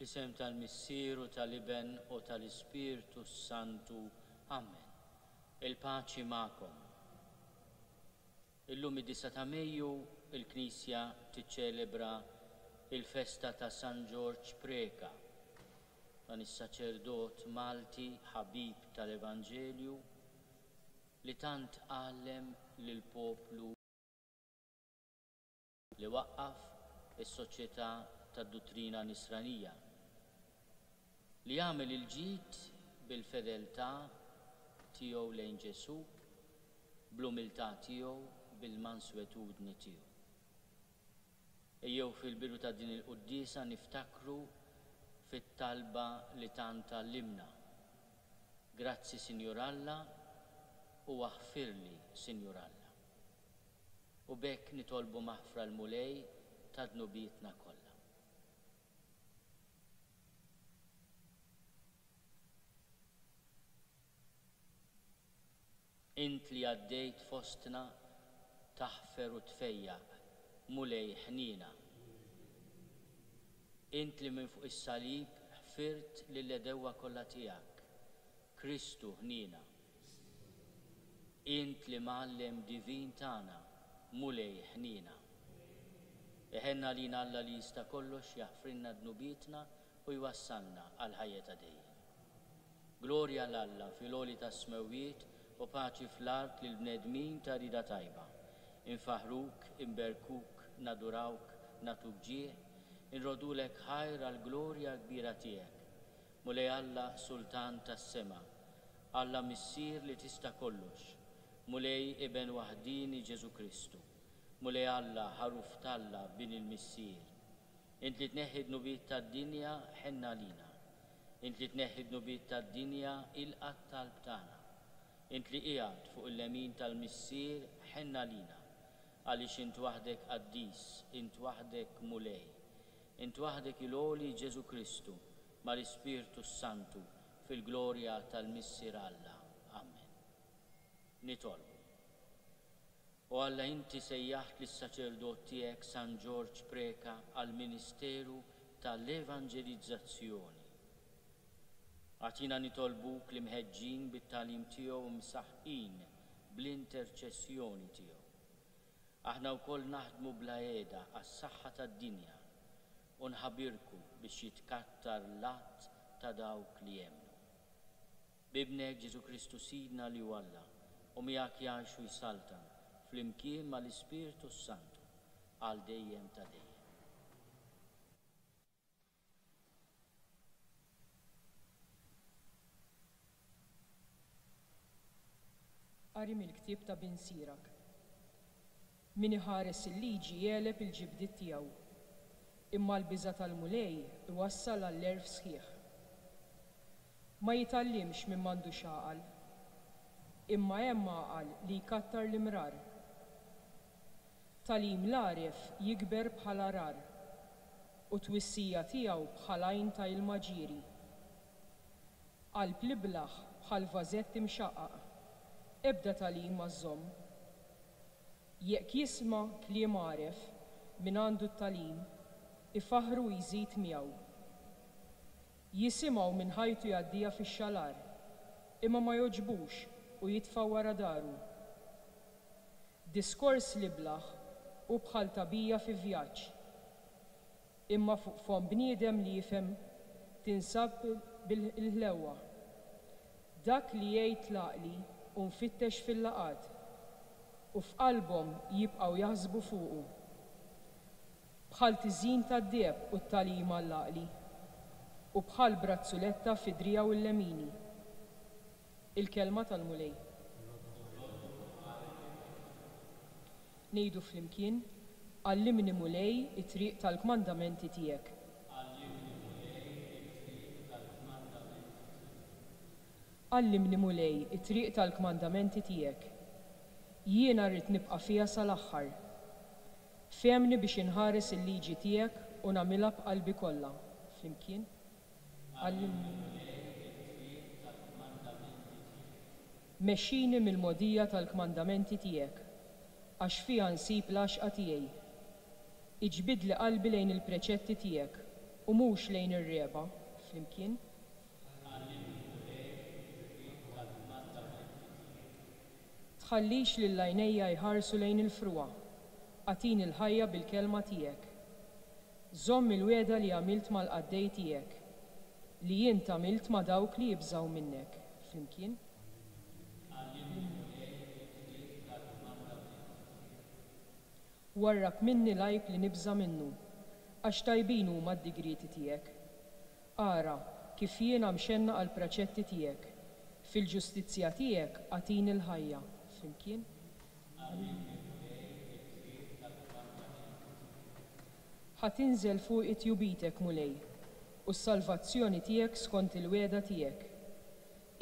Fl-isem tal-Missier u tal-Iben u tal-Ispirtu s-Santu. Amen. Il-paċi magħkom. Illum id-disgħa ta' Mejju il-Knisja tiċċelebra il-festa ta' San Ġorġ Preca, dan is-saċerdot Malti ħabib tal-Evanġelju li tant għallem lill-poplu li waqqaf is-Soċjetà tad-Duttrina Nisranija, li għamel il-ġid bil-fedeltà tiegħu lejn Ġesù, bl-umiltà tiegħu, bil-manswetudni tiegħu. Ejjew fil-bidu ta' din il-quddiesa niftakru fit-talba li tant għallimna, Grazzi Sinjur Alla u aħfirli Sinjur Alla. U b'hekk nitolbu maħfra l-Mulej ta' dnubietna kollha. Int li għaddejt fostna taħfer u tfejjaq, Mulej ħniena. Int li minn fuq is-salib ħfirt lill-għedewwa kollha tiegħek, Kristu ħniena. Int l-Imgħallem divin tagħna, Mulej ħniena. Iħenn għalina Alla li jista' kollox jaħfrilna dnubietna u jwassalna għall-ħajja ta' dejjem. Glorja 'l Alla fil-għoli tas-smewwiet u paċi fl-art lill-bnedmin ta' rieda tajba. Infaħħruk, inberkuk, nadurawk, nagħtuk ġieħ, inroddulek ħajr għall-glorja kbira tiegħek. Mulej Alla Sultan tas-sema, Alla Missier li tista' kollox, Mulej Iben waħdieni Ġesù Kristu, Mulej Alla Ħaruf t'Alla Bin il-Missier. Int li tneħħi d-dnubiet tad-dinja, ħenn għalina. Int li tneħħi d-dnubiet tad-dinja, ilqa' t-talb tagħna. Int li qiegħed fuq il-lemin tal-Missier, ħenn għalina. Għaliex int waħdek qaddis, int waħdek Mulej. Int waħdek il-għoli Ġesù Kristu, mal-Ispirtu s-Santu, fil-glorja tal-Missier Alla. Amen. Nitolbu. O Alla inti sejjaħt lis-saċerdot tiegħek San Ġorġ Preca għall-ministeru ta' l-evanġelizzazzjoni. Agħtina nitolbuk li mħeġġin bit-tagħlim tiegħu u msaħħin bl-interċessjoni tiegħu. Aħna wkoll naħdmu bla heda għas-saħħa tad-dinja u nħabirku biex jitkattar l-għadd ta' dawk li jemmnu. B'Ibnek Ġesù Kristu Sidna li hu Alla u miegħek jgħix u jsaltan flimkien mal-Ispirtu s-Santu għal dejjem ta' dejjem. Qari mill-ktieb ta' Bin Sirak. Min iħares il-liġi jegħleb il-ġibdiet tiegħu, imma l-biża' tal-Mulej iwassal għall-għerf sħiħ. Ma jitgħallimx min m'għandux għaqal, imma hemm għaqal li jkattar l-imrar. Tagħlim l-għaref jikber bħal għarar, u t-twissija tiegħu bħal għajn ta' ilma ġieri. Qalb l-iblah bħal vażett imxaqqaq, ebda tagħlim ma żżomm. Jekk jisma' kliem għaref min għandu t-tagħlim, ifaħħru u jżid miegħu. Jisimgħu min ħajtu jgħaddiha fix-xalar, imma ma jogħġbux u jitfa' wara daru. Diskors l-iblah hu bħal tagħbija fi vjaġġ. Imma fuq fomm bniedem li jifhem tinsab il-ħlewwa. Dak li jgħid l-għaqli hu mfittex fil-laqgħat, u f'qalbhom jibqgħu jaħsbu fuqu. Bħal tiżjin tad-deheb hu t-tagħlim għall-għaqli, u bħal brazzuletta fi driegħu l-lemini. Il-Kelma tal-Mulej. Ngħidu flimkien, Għallimni Mulej it-triq tal-kmandamenti tiegħek. Għallimni Mulej it-triq tal-kmandamenti tiegħek. Jiena rrid nibqa' fiha sal-aħħar. Fehmni biex inħares il-liġi tiegħek u nagħmilha b'qalbi kollha. Flimkien. Għallimni Mulej it-triq tal-kmandamenti tiegħek. Mexxini mill-mogħdija tal-kmandamenti tiegħek, għax fiha nsib l-għaxqa tiegħi. Iġbidli qalbi lejn il-preċetti tiegħek. U mhux lejn ir-regħba. Flimkien. Għallimni, Mulej, it-triq tal-kmandamenti tiegħek. Tħallix lil għajnejja jħarsu lejn il-frugħa, agħtini l-ħajja bil-kelma tiegħek. Żomm il-wegħda li għamilt mal-qaddej tiegħek, li int għamilt ma' dawk li jibżgħu minnek. Flimkien. Għallimni, Mulej, it-triq tal-kmandamenti tiegħek. Warrab minni l-għajb li nibża' minnu, għax tajbin huma d-digrieti tiegħek. Ara, kif jiena mxennaq għall-preċetti tiegħek, fil-ġustizzja tiegħek agħtini l-ħajja. Flimkien. Għallimni, Mulej, it-triq tal-kmandamenti tiegħek. Ħa tinżel fuqi tjubitek, Mulej, u s-salvazzjoni tiegħek skont il-wegħda tiegħek.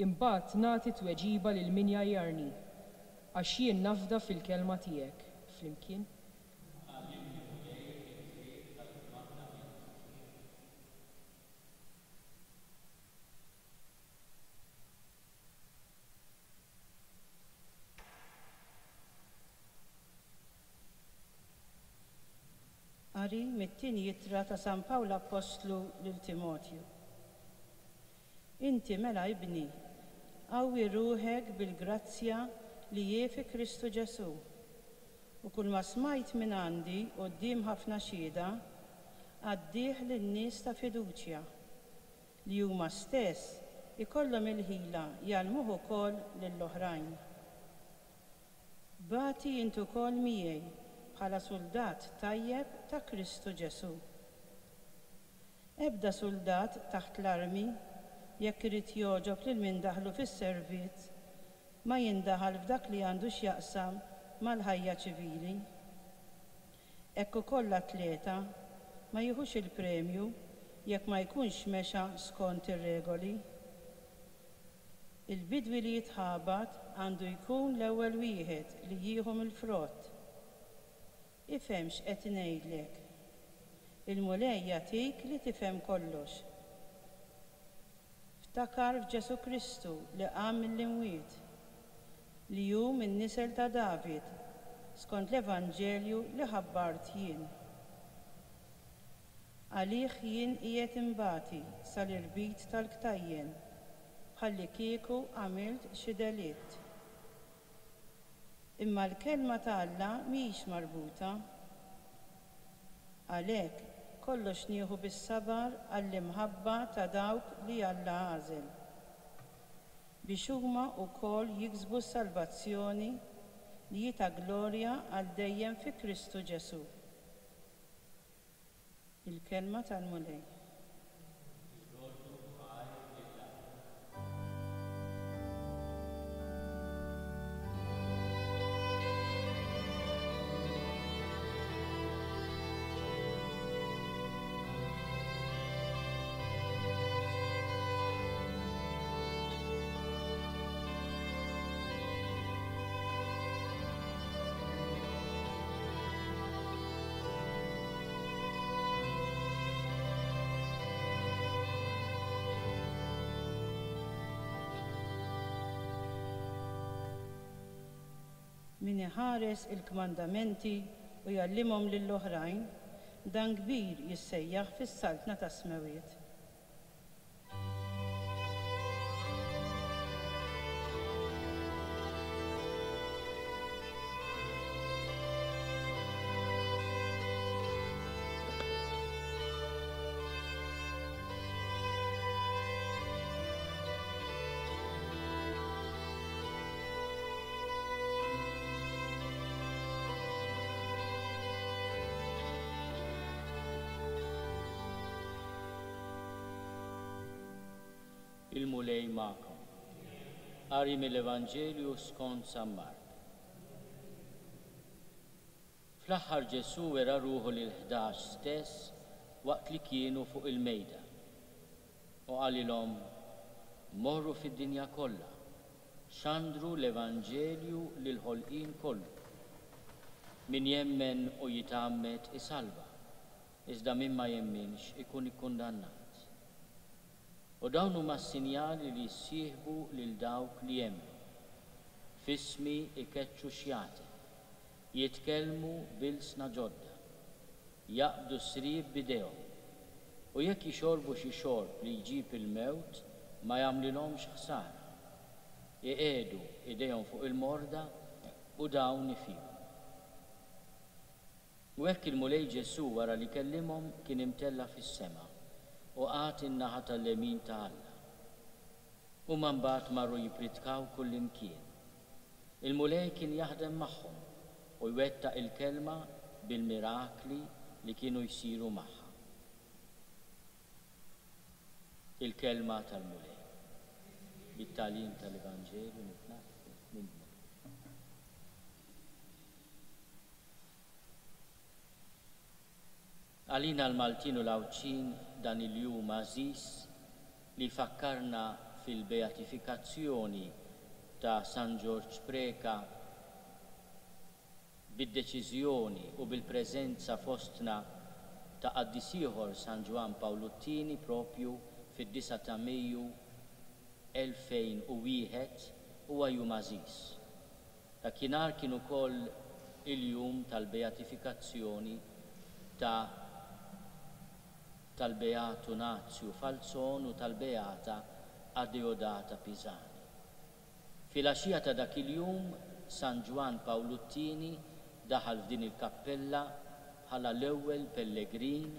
Imbagħad nagħti tweġiba lil min jgħajjarni, għax jien nafda fil-kelma tiegħek. Flimkien. Għallimni, Mulej, it-triq tal-kmandamenti tiegħek. Qari mit-tieni ittra ta' San Pawl Appostlu lil Timotju. Inti mela ibni, qawwi ruħek bil-grazzja li hi fi Kristu Ġesù. U kulma smajt mingħandi quddiem ħafna xhieda, għaddih lin-nies ta' fiduċja, li huma stess ikollhom il-ħila jgħallmuh ukoll lill-oħrajn. Bati int ukoll miegħi bħala suldat tajjeb ta' Kristu Ġesù. Ebda suldat taħt l-armi, jekk irid jogħġob lil min daħlu fis-servizz, ma jindaħal f'dak li għandu x'jaqsam mal-ħajja ċivili. Hekk ukoll l-atleta ma jiħux il-premju jekk ma jkunx mexa skont ir-regoli. Il-bidwi li jitħabat għandu jkun l-ewwel wieħed li jieħu mill-frott. Ifhem x'qed ngħidlek. Il-Mulej jagħtik li tifhem kollox. Ftakar f'Ġesù Kristu li qam mill-imwiet, li hu min-nisel ta' David, skont l-evanġelju li ħabbart jien. Għalih jien qiegħed inbati sal-irbit tal-ktajjen, bħallikieku għamilt xi delitt. Imma l-kelma ta' Alla mhix marbuta. Għalhekk, kollox nieħu bis-sabar għall-imħabba ta' dawk li Alla għażel, biex huma wkoll jiksbu s-salvazzjoni li hi ta' glorja għal dejjem fi Kristu Ġesù. Il-Kelma tal-Mulej. Irroddu ħajr lil Alla. Min iħares il-kmandamenti u jgħallimhom lill-oħrajn, dan kbir jissejjaħ fis-saltna tas-smewwiet. Il-Mulej magħkom. Qari mill-Evanġelju skont San Mark. Fl-aħħar Ġesù wera ruħu lill-11 stess waqt li kienu fuq il-mejda. U qalilhom, Morru fid-dinja kollha, xandru l-evanġelju lill-ħolqien kollu. Min jemmen u jitgħammed isalva, iżda min ma jemminx ikun ikkundannat. U dawn huma s-sinjali li jissieħbu lil dawk li jemmnu, F'ismi jkeċċu xjaten, jitkellmu b'ilsna ġodda, jaqbdu sriep b'idejhom. U jekk jixorbu xi xorb li jġib il-mewt ma jagħmlilhomx ħsara. Iqiegħdu idejhom fuq il-morda u dawn ifiqu. U hekk il-Mulej Ġesù wara li kellimhom kien imtella' fis-sema u qagħad in-naħa tal-lemin ta' Alla. Huma mbagħad marru jippritkaw kullimkien. Il-Mulej kien jaħdem magħhom u jwettaq il-kelma bil-mirakli li kienu jsiru magħha. Il-Kelma tal-Mulej. Bit-tagħlim tal-Evanġelju nitnaddfu minn dnubna. Għalina l-Maltin u l-Għawdxin dan il-jum għażiż li jfakkarna fil-beatifikazzjoni ta' San Ġorġ Preca bid-deċiżjoni u bil-preżenza fostna ta' qaddis ieħor San Ġwann Pawlu t-Tieni propju fid-disgħa ta' Mejju 2001 huwa jum għażiż. Dakinhar kien ukoll il-jum tal-beatifikazzjoni ta' tal-Beatu Nazju Falzon u tal-Beata Adeodata Pisani. Filgħaxija ta' dak il-jum, San Ġwann Pawlu t-Tieni daħal f'din il-kappella bħala l-ewwel pellegrin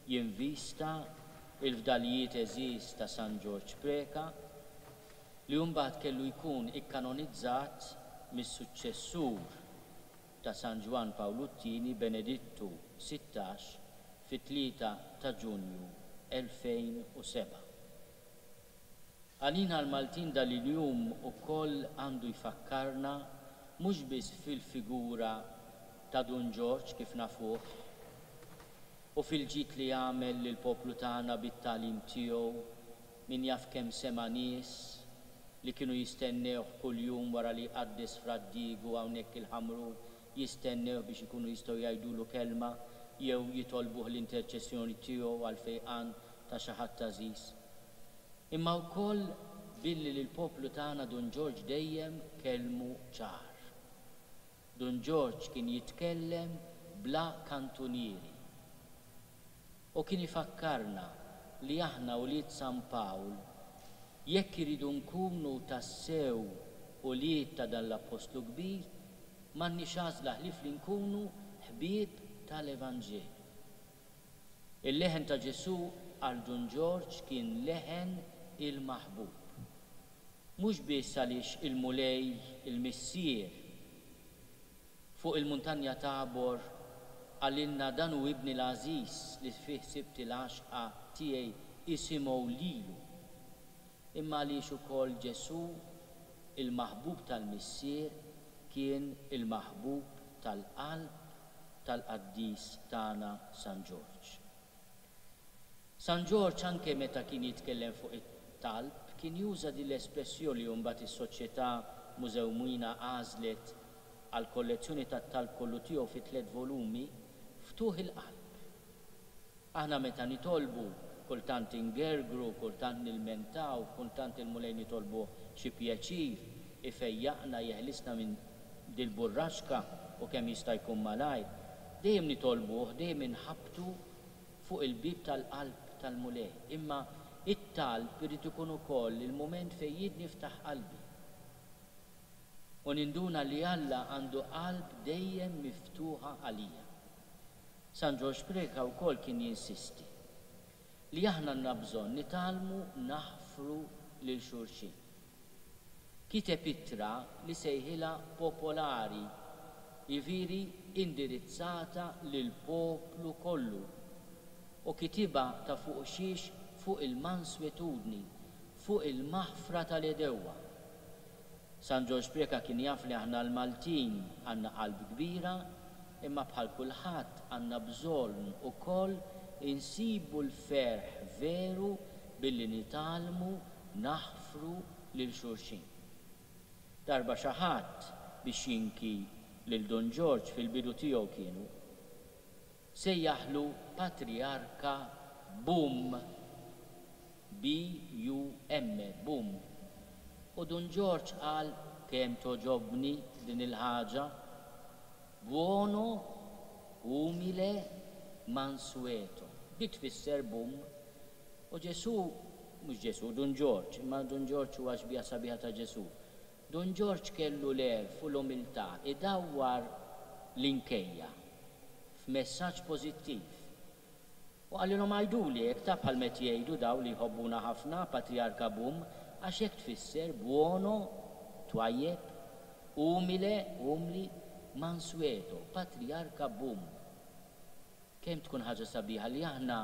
jinvista l-fdalijiet għeżież ta' San Ġorġ Preca, li mbagħad kellu jkun ikkanonizzat mis-suċċessur ta' San Ġwann Pawlu t-Tieni, Benedittu 16, fit-3 ta' Ġunju 2007. Għalina l-Maltin dan il-jum ukoll għandu jfakkarna mhux biss fil-figura ta' Dun Ġorġ kif nafuh u fil-ġid li għamel lill-poplu tagħna bit-tagħlim tiegħu, min jaf kemm sema' nies li kienu jistennewh kuljum wara li jqaddes Fra Diegu hawnhekk il-Ħamrun jistennewh biex ikunu jistgħu jgħidulu kelma jew jitolbuh l-interċessjoni tiegħu għall-fejqan ta' xi ħadd għażiż. Imma wkoll billi lill-poplu tagħna Dun Ġorġ dejjem kellmu ċar. Dun Ġorġ kien jitkellem bla kantunieri. U kien ifakkarna li aħna ulied San Pawl jekk irridu nkunu tassew ulied ta' dan l-Appostlu kbir, m'għandniex għażla ħlief li nkunu ħbieb tal-Evanġelju. Il-leħen ta' Ġesù għal Dun Ġorġ kien leħen il-maħbub. Mhux biss għaliex il-Mulej, il-Missier, fuq il-muntanja Tabor qalilna dan hu Ibni l-għażiż li fih sibt il-għaxqa tiegħi isimgħu lilu, imma għaliex ukoll Ġesù, il-maħbub tal-Missier, kien il-maħbub tal-qalb tal-qaddis tagħna San Ġorġ. San Ġorġ anke meta kien jitkellem fuq it-talb kien juża din l-espressjoni li mbagħad is-Soċjetà Mużewmina għażlet għall-kollezzjoni tat-talb kollu tiegħu fi tlett volumi, ftuħ il-qalb. Aħna meta nitolbu, kultant ingergru, kultant nilmentaw, kultant il-Mulej nitolbuh xi pjaċir, ifejjaqna, jeħlisna minn dil-burraxka u kemm jista' jkun malajr. Dejjem nitolbuh, dejjem inħabbtu fuq il-bieb tal-qalb tal-Mulej. Imma it-talb irid ikun ukoll il-mument fejn jien niftaħ qalbi. U ninduna li Alla għandu qalb dejjem miftuħa għalija. San Ġorġ Preca wkoll kien jinsisti li aħna għandna bżonn nitgħallmu naħfru lil xulxin. Kiteb ittra li sejħilha popolari, jiġifieri indirizzata lill-poplu kollu, u kitibha ta' fuq xiex fuq il-manswetudni, fuq il-maħfra tal-għedewwa. San Ġorġ Preca kien jaf li aħna l-Maltin għandna qalb kbira, imma bħal kulħadd għandna bżonn ukoll insibu l-ferħ veru billi nitgħallmu naħfru lil xulxin. Darba xi ħadd biex jinki lil Dun Ġorġ fil-bidu tiegħu kienu sejjaħlu Patriarka Bum. BUM, bum. U Dun Ġorġ qal kemm togħġobni din il-ħaġa, Buono, umile, mansueto. Dik tfisser bum. U Ġesù, mhux Ġesù, Dun Ġorġ, imma Dun Ġorġ huwa xbieha sabiħa ta' Ġesù. Dun Ġorġ kellu l-għerf u l-umiltà idawwar l-inkejja f'messaġġ pożittiv. U qalilhom għiduli hekk ta' bħal m'qed jgħidu dawn li jħobbuna ħafna, Patriarka Bum, għax hekk tfisser buono, twajjeb, umile, umli, mansueto, Patriarka Bum. Kemm tkun ħaġa sabiħa li aħna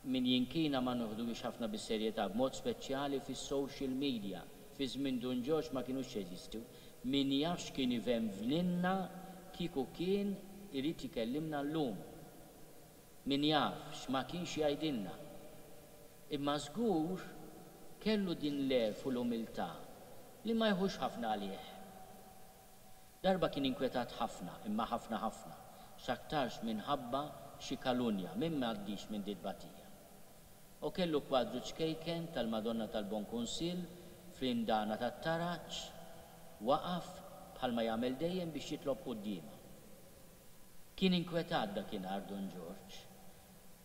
min jinkina ma noħduhiex ħafna bis-serjetà, b'mod speċjali fis-social media. Fi żmien Dun Ġorġ ma kinux jeżistu. Min jaf x'kien ivenvnilna kieku kien irid jkellimna llum. Min jaf x'ma kienx jgħidilna. Imma żgur kellu din l-għerf u l-umiltà li ma jħux ħafna għalih. Darba kien inkwetat ħafna, imma ħafna ħafna, x'aktarx minħabba xi kalunja, min m'għaddix minn di tbatija. U kellu kwadru ċkejken tal-Madonna tal-Bon Kunsill fl-indana tat-taraġ, waqaf, bħalma jagħmel dejjem biex jitlob quddiemha. Kien inkwetat dakinhar Dun Ġorġ,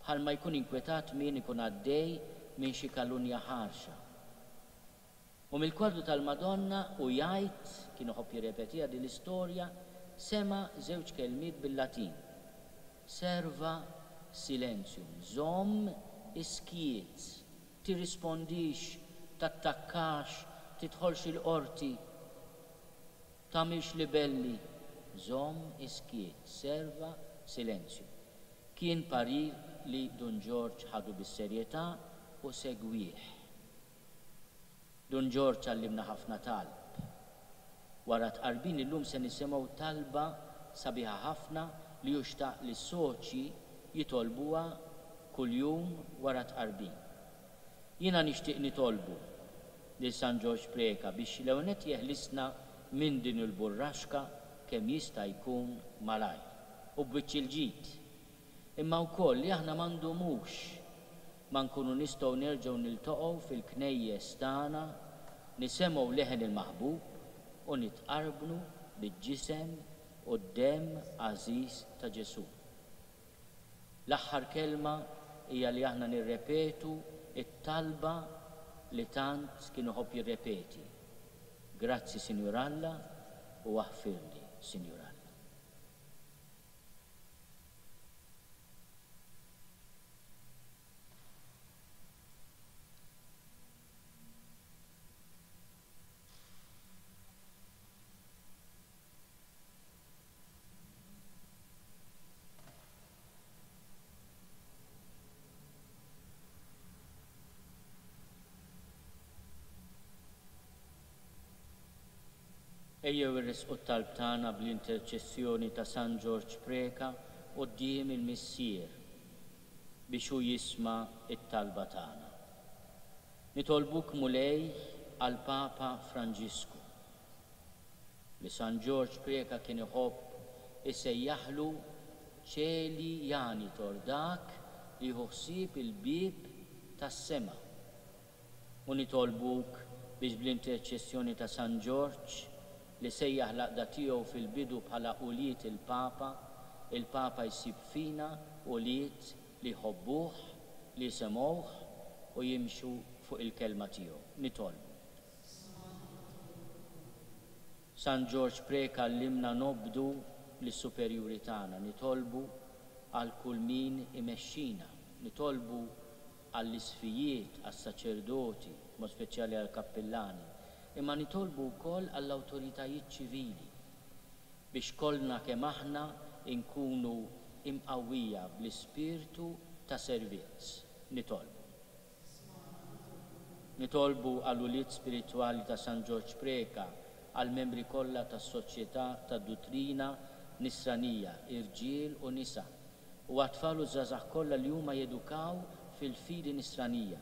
bħalma jkun inkwetat min ikun għaddej minn xi kalunja ħarxa. U mill-kwadru tal-Madonna u jgħid, kien iħobb jirrepetiha din l-istorja, sema' żewġ kelmiet bil-Latin, Serva silentium, żomm is-skiet, tirrispondix, tattakkax, tidħolx il-qorti. Tagħmilx libelli, żomm is-skiet, serva silenzju. Kien parir li Dun Ġorġ ħadu bis-serjetà u segwieh. Dun Ġorġ għallimna ħafna talb. Wara t-tqarbin illum se nisimgħu talba sabiħa ħafna li hu xtaq li s-soċji jitolbuha kuljum wara t-tqarbin. Jiena nixtieq nitolbu lil San Ġorġ Preca biex l-ewwel nett jeħlisna minn din il-burraxka kemm jista' jkun malajr u b'wiċċ il-ġid, imma wkoll li aħna ma ndumux ma nkunu nistgħu nerġgħu niltaqgħu fil-knejjes tagħna, nisemgħu leħen il-Maħbub u nitqarbnu bil-Ġisem u d-Demm għażiż ta' Ġesù. L-aħħar kelma hija li aħna nirrepetu t-talba li tant kien iħobb jirrepeti, Grazzi Sinjur Alla u aħfirli Sinjur Alla. Ejjew irressqu t-talb tagħna bl-interċessjoni ta' San Ġorġ Preca quddiem il-Missier biex hu jisma' t-talba tagħna. Nitolbuk Mulej għall-Papa Franġisku. li San Ġorġ Preca kien iħobb isejjaħlu Coeli Janitor, dak li jieħu ħsieb il-bieb tas-sema. U nitolbuk biex bl-interċessjoni ta' San Ġorġ, li sejjaħ l-għaqda tiegħu fil-bidu bħala ulied il-Papa, il-Papa jsib fina ulied li jħobbuh, li jisemgħuh u jimxu fuq il-kelma tiegħu. Nitolbu. San Ġorġ Preca għallimna nobdu lis-superjuri tagħna, nitolbu għal kull min imexxina, nitolbu għall-isqfijiet, għas-saċerdoti, b'mod speċjali għall-kappillani, imma nitolbu wkoll għall-awtoritajiet ċivili, biex kollna kemm aħna nkunu imqawwija bl-ispirtu ta' servizz. Nitolbu. Nitolbu għall-ulied spiritwali ta' San Ġorġ Preca, għall-membri kollha tas-Soċjetà tad-Duttrina Nisranija, irġiel u nisa, u għat-tfal u ż-żgħażagħ kollha li huma jedukaw fil-fidi Nisranija,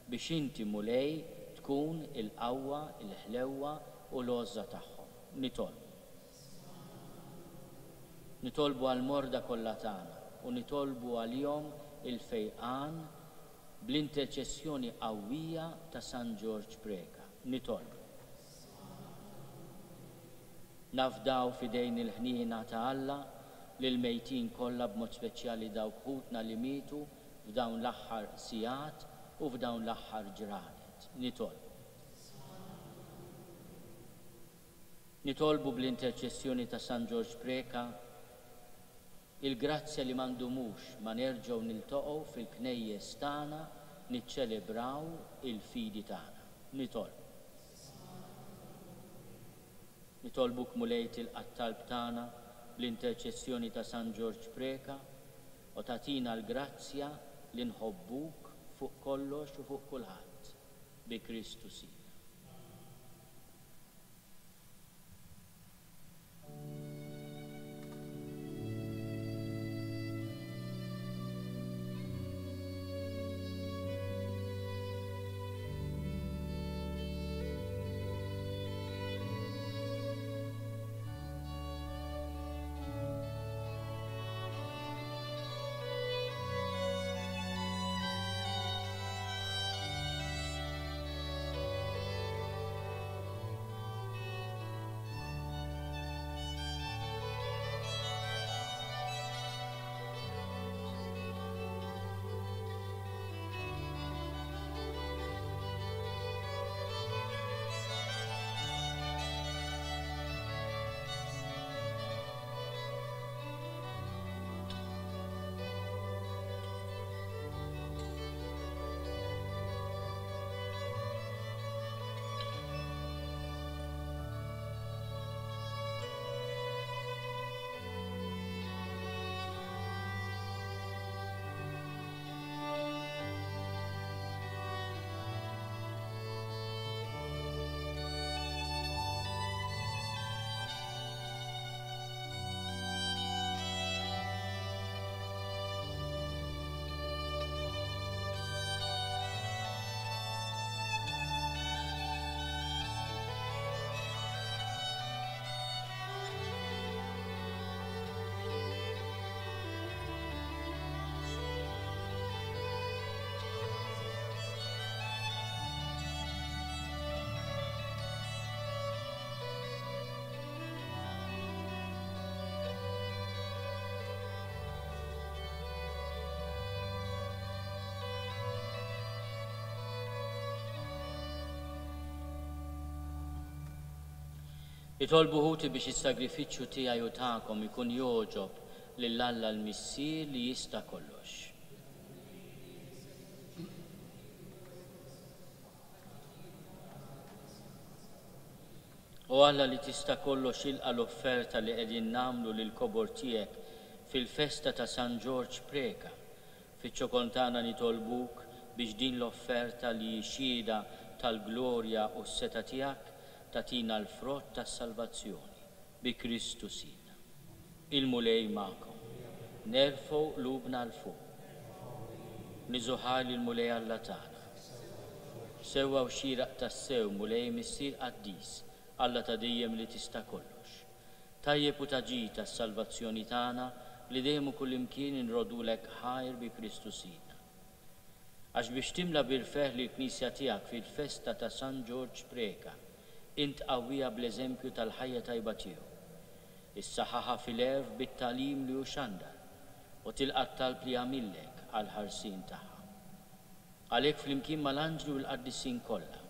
biex inti, Mulej, tkun il-qawwa, il-ħlewwa u l-għożża tagħhom. Nitolbu. Nitolbu għall-morda kollha tagħna u nitolbu għalihom il-fejqan bl-interċessjoni qawwija ta' San Ġorġ Preca. Nitolbu. Nafdaw f'idejn il-ħniena ta' Alla lill-mejtin kollha b'mod speċjali dawk ħutna li mietu f'dawn l-aħħar sigħat. u f'dawn l-aħħar ġranet. Nitolbu. Nitolbu bl-interċessjoni ta' San Ġorġ Preca il-grazzja li ma ndumux ma nerġgħu niltaqgħu fil-knejjes tagħna niċċelebraw il-fidi tagħna. Nitolbu. Nitolbuk Mulej tilqa' t-talb tagħna bl-interċessjoni ta' San Ġorġ Preca u tagħtina l-grazzja li nħobbuk fuq kollox u fuq kulħadd. Bi Kristu Sidna. Itolbu ħuti biex is-sagrifiċċju tiegħi u tagħkom ikun jogħġob lil Alla l-Missier li jista' kollox. O Alla li tista' kollox ilqa' l-offerta li qegħdin nagħmlu lill-kobor tiegħek fil-festa ta' San Ġorġ Preca. Fiċ-ċokon tagħna nitolbuk biex din l-offerta li hi xhieda tal-glorja u s-setgħa tiegħek tagħtina l-frott tas-salvazzjoni, bi Kristu Sidna. Il-Mulej magħkom. Nerfgħu qlubna 'l fuq. Niżu ħaj lill-Mulej Alla tagħna. Sewwa u xieraq tassew, Mulej Missier qaddis, Alla ta' dejjem li tista' kollox. Tajjeb u ta' ġid għas-salvazzjoni tagħna li dejjem u kullimkien inroddulek ħajr bi Kristu Sidna. Għax biex timla bil-ferħ lill-Knisja tiegħek fil-festa ta' San Ġorġ Preca, int qawwiha bl-eżempju tal-ħajja tajba tiegħu. Issaħħaħha fil-għerf bit-tagħlim li hu xandar, u tilqa' t-talb li għamillek għall-ħarsien tagħha. Għalhekk flimkien mal-anġli u l-qaddisin kollha,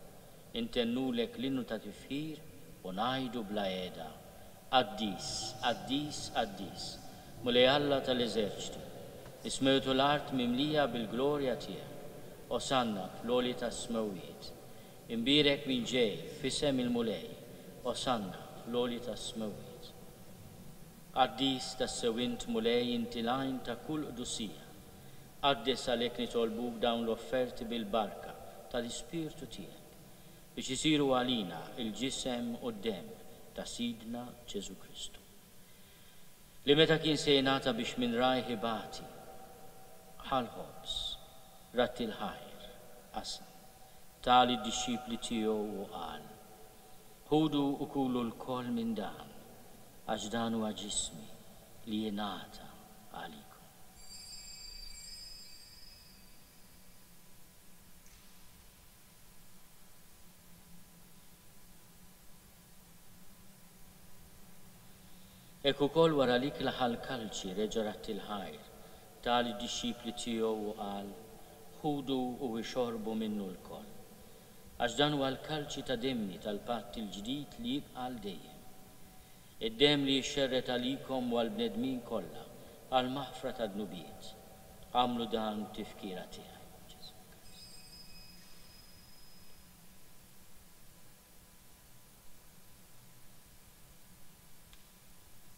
intennulek l-innu ta' tifħir u ngħidu bla heda, Qaddis, qaddis, qaddis, Mulej Alla tal-eżerċti, is-smewwiet u l-art mimlija bil-glorja tiegħek. Osanna fl-għoli tas-smewwiet. Imbierek min ġej f'isem il-Mulej, Osanna fl-għoli tas-smewwiet. Qaddis tassew int Mulej inti l-għajn ta' kull qdusija. Qaddes għalhekk nitolbuk dawn l-offerti bil-barka tal-Ispirtu tiegħek, biex isiru għalina l-ġisem u d-demm ta' Sidna Ġesù Kristu. Li meta kien se jingħata biex minn rajh ibati, ħa l-ħobż, radd il-ħajr, qasam, ta lid-dixxipli tiegħu u qal, Ħudu u kulu lkoll minn dan, għax dan huwa ġismi li jingħata għalikom. Hekk ukoll wara l-ikla ħa l-kalċi, reġa' radd il-ħajr, ta lid-dixxipli tiegħu u qal, Ħudu u ixorbu minnu lkoll. Għax dan huwa l-kalċi ta' demmi tal-patt il-ġdid li jibqa' għal dejjem. Id-demm li jixxerred għalikom u għall-bnedmin kollha għall-maħfra tad-dnubiet. Agħmlu dan b'tifkira tiegħi.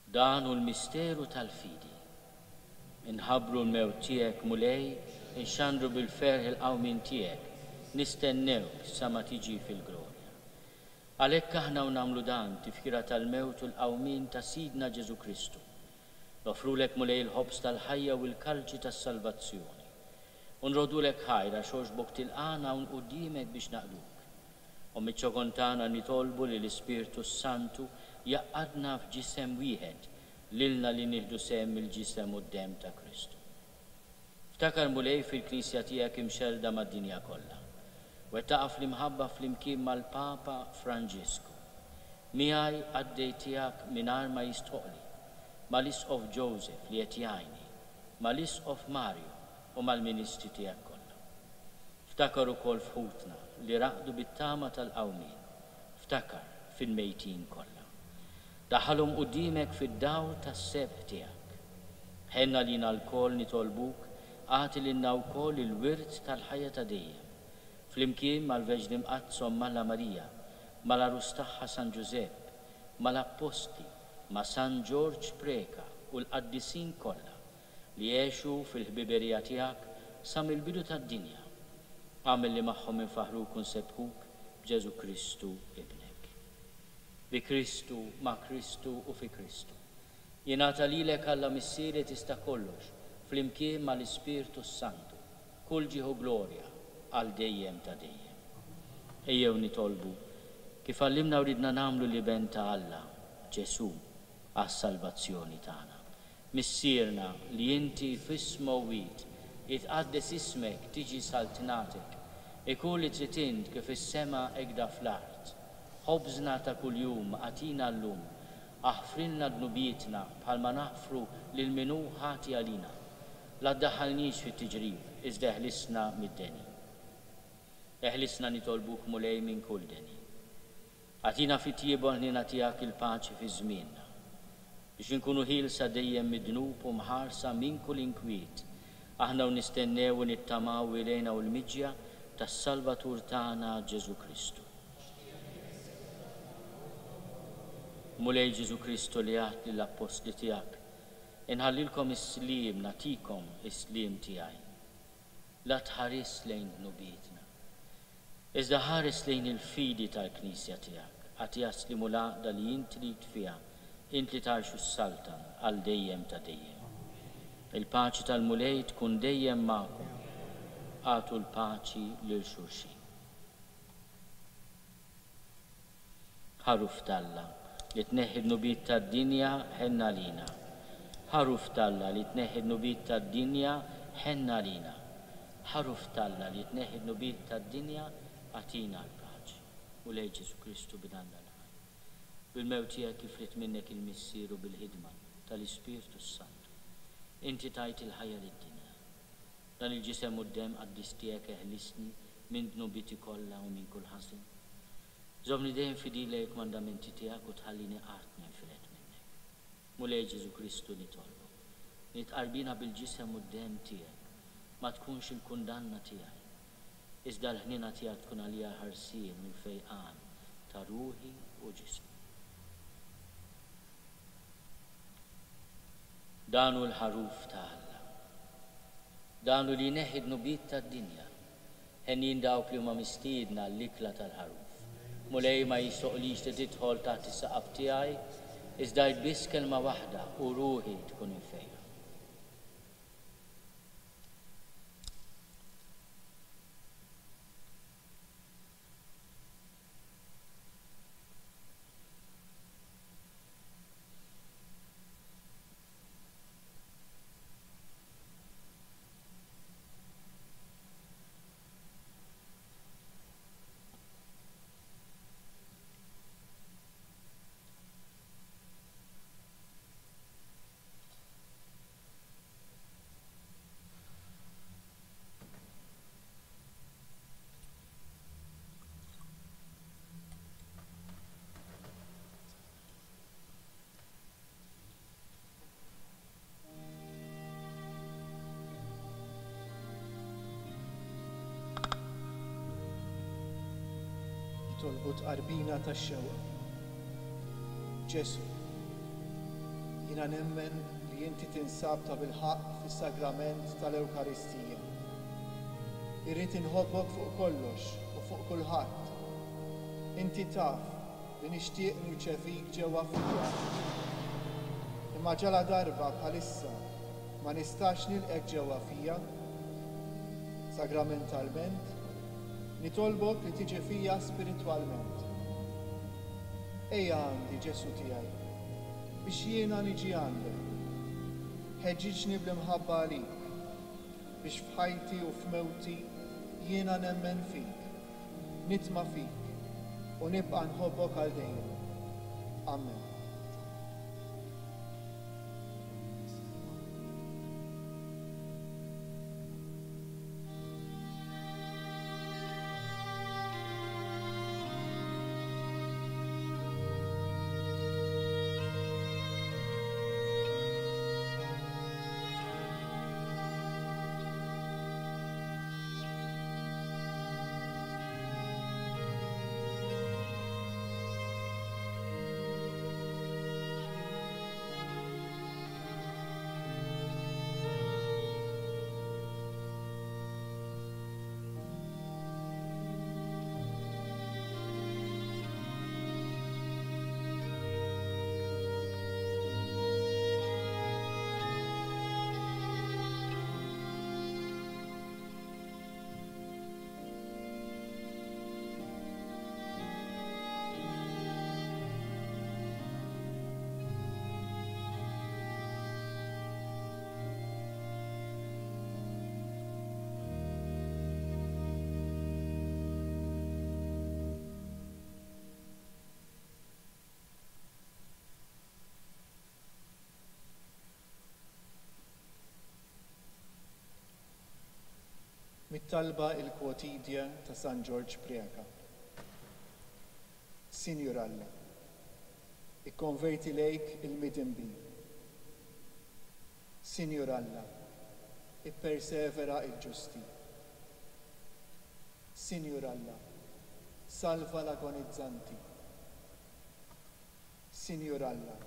Dan hu l-misteru tal-fidi. Inħabbru l-mewt tiegħek, Mulej, inxandru bil-ferħ il-qawmien tiegħek, nistennewk sa ma tiġi fil-glorja. Għalhekk aħna u nagħmlu dan, tifkira tal-mewt u l-qawmien ta' Sidna Ġesù Kristu, noffrulek, Mulej, il-ħobż tal-ħajja u l-kalċi tas-salvazzjoni. U nroddulek ħajr għax għoġbok tilqagħna hawn quddiemek biex naqduk. U miċ-ċokon tagħna nitolbu li l-Ispirtu s-Santu jgħaqqadna f'ġisem wieħed, lilna li nieħdu sehem mill-Ġisem u d-Demm ta' Kristu. Ftakar, Mulej, fil-Knisja tiegħek imxerrda mad-dinja kollha. Wettaqha fl-imħabba flimkien mal-Papa Franġisku. Miegħi, qaddej tiegħek mingħajr ma jistħoqqli, mal-Isqof Joseph li qed jgħinni, mal-Isqof Mario u mal-ministri tiegħek kollha. Ftakar ukoll f'ħutna li raqdu bit-tama tal-qawmien. Ftakar fil-mejtin kollha. Daħħalhom quddiemek fid-dawl tas-sebħ tiegħek. Ħenn għalina lkoll nitolbuk, agħti lilna wkoll il-wirt tal-ħajja ta' dejjem, flimkien mal-Verġni Mqaddsa Omm Alla Marija, mal-Għarus tagħha San Ġużepp, mal-Appostli, ma' San Ġorġ Preca u l-qaddisin kollha, li għexu fil-ħbiberija tiegħek sa mill-bidu tad-dinja. Agħmel li magħhom infaħħruk u nsebbħuk b'Ġesù Kristu, Ibnek. Bi Kristu, ma' Kristu u fi Kristu. Jingħata lilek Alla Missier li tista' kollox, flimkien ma' l-Ispirtu s-Santu, kull ġieħ u glorja għal dejjem ta' dejjem. Ejjew nitolbu, kif għallimna u ridna nagħmlu l-Iben ta' Alla, Ġesù, għas-salvazzjoni tagħna. Missierna li inti fis-smewwiet, jitqaddes ismek, tiġi saltnatek, ikun li trid int kif fis-sema hekda fl-art. Ħobżna ta' kuljum agħtina llum. Aħfrilna dnubietna bħalma naħfru lil min hu ħati għalina. La ddaħħalniex fit-tiġrib, iżda eħlisna mid-deni. Eħlisna nitolbuk Mulej minn kull deni. Agħtina fit-tjieba u l-ħniena tiegħek il-paċi fi żmienna, biex inkunu ħielsa dejjem mid-dnub u mħarsa minn kull inkwiet, aħna u nistennew u nittamaw ilejna u l-miġja tas-Salvatur tagħna Ġesù Kristu. Mulej Ġesù Kristu li għedt lill-Appostli tiegħek, Inħallilkom is-sliem, nagħtikom is-sliem tiegħi. La tħarisx lejn dnubietna, Iżda ħares lejn il-fidi tal-Knisja tiegħek, agħtiha s-sliem u l-għaqda li int trid fiha, int li tgħix u ssaltan għal dejjem ta' dejjem. Il-paċi tal-Mulej tkun dejjem magħkom. Agħtu l-paċi lil xulxin. Ħaruf t'Alla, li tneħħi d-dnubiet tad-dinja, ħenn għalina. Ħaruf t'Alla, li tneħħi d-dnubiet tad-dinja, ħenn għalina. Ħaruf t'Alla, li tneħħi d-dnubiet tad-dinja, agħtina l-paċi. Mulej Ġesù Kristu, Bin Alla l-ħaj. Bil-mewt tiegħek kif ried minnek il-Missier u bil-ħidma tal-Ispirtu s-Santu, inti tajt il-ħajja lid-dinja. Dan il-Ġisem u d-Demm qaddis tiegħek eħlisni minn dnubieti kollha u minn kull ħażen. Żommni dejjem fidil lejn il-kmandamenti tiegħek u tħallini qatt ninfired minnek. Mulej Ġesù Kristu nitolbok, li t-tqarbina bil-Ġisem u d-Demm tiegħek ma tkunx il-kundanna tiegħi, iżda l-ħniena tiegħek tkun għalija l-ħarsien u l-fejqan ta' ruħi u ġismi. Dan hu l-Ħaruf ta' Alla. Dan hu li jneħħi d-dnubiet tad-dinja. Henjin dawk li huma mistiedna għall-ikla tal-Ħaruf. Mulej, ma jistħoqqlix li tidħol taħt is-saqaf tiegħi, iżda għid biss kelma waħda u ruħi tkun imfejqa. Nitolbu tqarbina tax-xewqa. Ġesù, jiena nemmen li inti tinsab tabilħaqq fis-Sagrament tal-Ewkaristija. Irrid inħobbok fuq kollox u fuq kulħadd. Inti taf li nixtieq nirċevik ġewwa fija. Imma ġaladarba bħalissa ma nistax nilqgħek ġewwa fija, sagramentalment, Nitolbok li tiġi fija spiritwalment. Ejja għandi, Ġesù tiegħi, biex jiena niġi għandek. Ħeġġiġni bl-imħabba għalik, biex f'ħajti u f'mewti jiena nemmen fik, nitma' fik, u nibqa' nħobbok għal dejjem. Amen. Mit-talba Il Quotidie ta' San Ġorġ Preca. Sinjur Alla, ikkonverti lejk il-midinbin. Sinjur Alla, ippersevera il-ġusti. Sinjur Alla, salva l-agonizzanti. Sinjur Alla,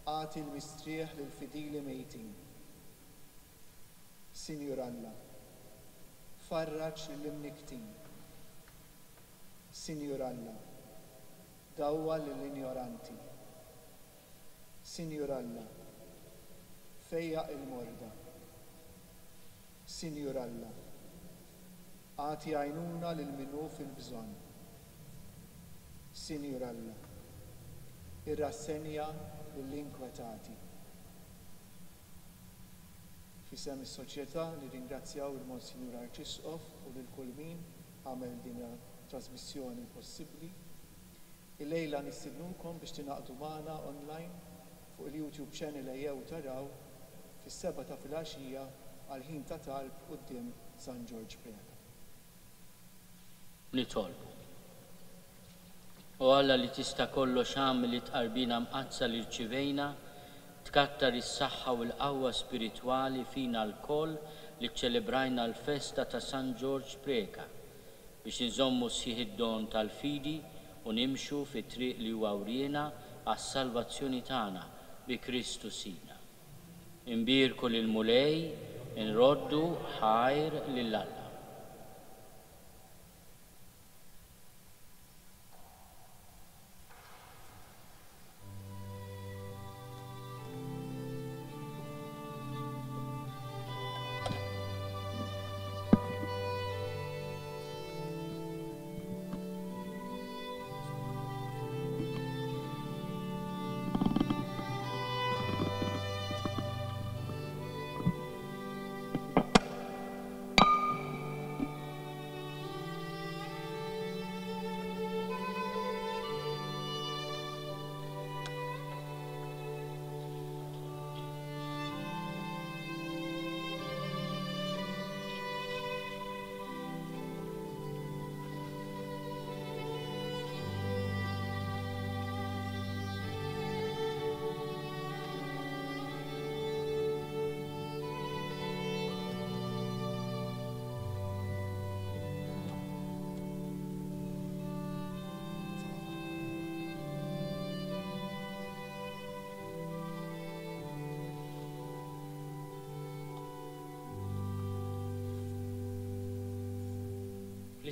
agħti l-mistrieħ lill-fidili mejtin. Sinjur Alla, farraġ lill-imnikktin. Sinjur Alla, dawwal lill-injoranti. Sinjur Alla, fejjaq il-morda. Sinjur Alla, agħti għajnuna lil min hu fil-bżonn. Sinjur Alla, irrassenja lill-inkwetati. F'isem is-Soċjetà nirringrazzjaw il-Monsinjur Arċisqof u lil kull min għamel din it-trasmissjoni possibbli. Illejla nistidnukom biex tingħaqdu magħna online fuq il-YouTube channel Ejjew Taraw fis-sebgħa ta' filgħaxija għal ħin ta' talb quddiem San Ġorġ Preca. Nitolbu. O Alla li tista' kollox agħmel li t-tqarbina mqaddsa li rċivejna tkattar is-saħħa u l-qawwa spiritwali fina lkoll li ċċelebrajna l-festa ta' San Ġorġ Preca biex inżommu sħiħ id-don tal-fidi u nimxu fit-triq li huwa wriena għas-salvazzjoni tagħna bi Kristu Sidna. Inbierku lill-Mulej, inroddu ħajr lil Alla.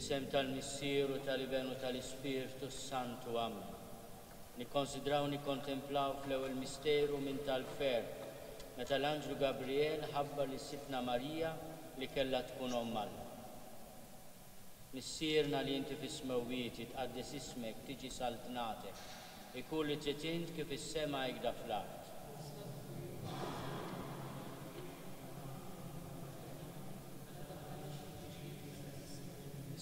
Fl-isem tal-Missier u tal-Iben u tal-Ispirtu s-Santu. Amen. Nikkonsidraw nikkontemplaw fl-ewwel misteru minn tal-ferħ, meta l-anġlu Gabriel ħabbar lil Sidtna Marija li kellha tkun Omm Alla. Missierna li inti fis-smewwiet, jitqaddes ismek, tiġi saltnatek, ikun li trid int kif fis-sema hekda fl-art.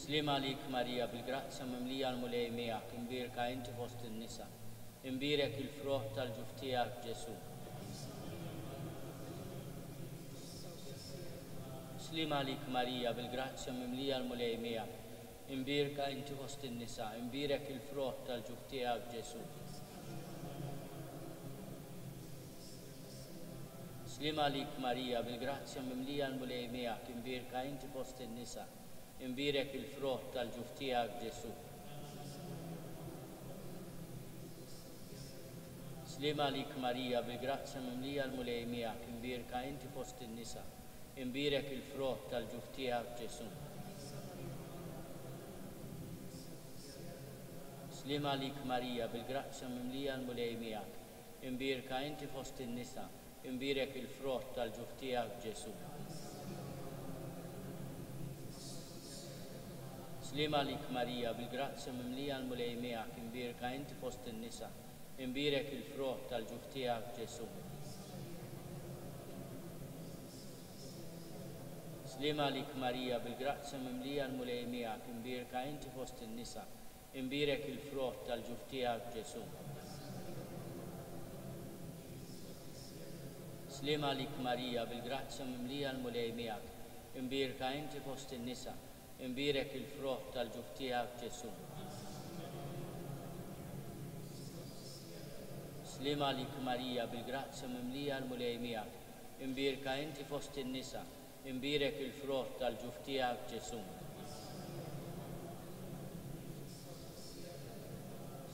Sliem għalik Marija bil-grazzja mimlija l-Mulej miegħek, imbierka inti fost in-nisa, imbierek il-frott tal-ġuf tiegħek Ġesù. Sliem għalik Marija bil-grazzja mimlija l-Mulej miegħek, imbierka inti fost in-nisa, imbierek il-frott tal-ġuf tiegħek Ġesù. Sliem għalik Marija bil-grazzja mimlija l-Mulej miegħek, imbierka inti fost in-nisa, imbierek il-frott tal-ġuf tiegħek Ġesù. Sliem għalik Marija bil-grazzja mimlija l-Mulej miegħek, imbierka inti fost in-nisa, imbierek il-frott tal-ġuf tiegħek Ġesù. Sliem għalik Marija bil-grazzja mimlija l-Mulej miegħek, Imbierka inti fost in-nisa, imbierek il-frott tal-ġuf tiegħek Ġesù. Sliem għalik Marija, bil-grazzja mimlija l-Mulej miegħek, imbierka inti fost in-nisa, imbierek il-frott tal-ġuf tiegħek Ġesù. Sliem għalik Marija, bil-grazzja mimlija l-Mulej miegħek, imbierka inti fost in-nisa, Imbierek il-frott tal-ġuf tiegħek Ġesù. Sliem għalik Marija, bil-grazzja mimlija l-Mulej miegħek, imbierka inti fost in-nisa, imbierek il-frott tal-ġuf tiegħek Ġesù. Sliem għalik Marija, bil-grazzja mimlija l-Mulej miegħek, imbierka inti fost in-nisa, Imbierek il-frott tal-ġuf tiegħek, Ġesù.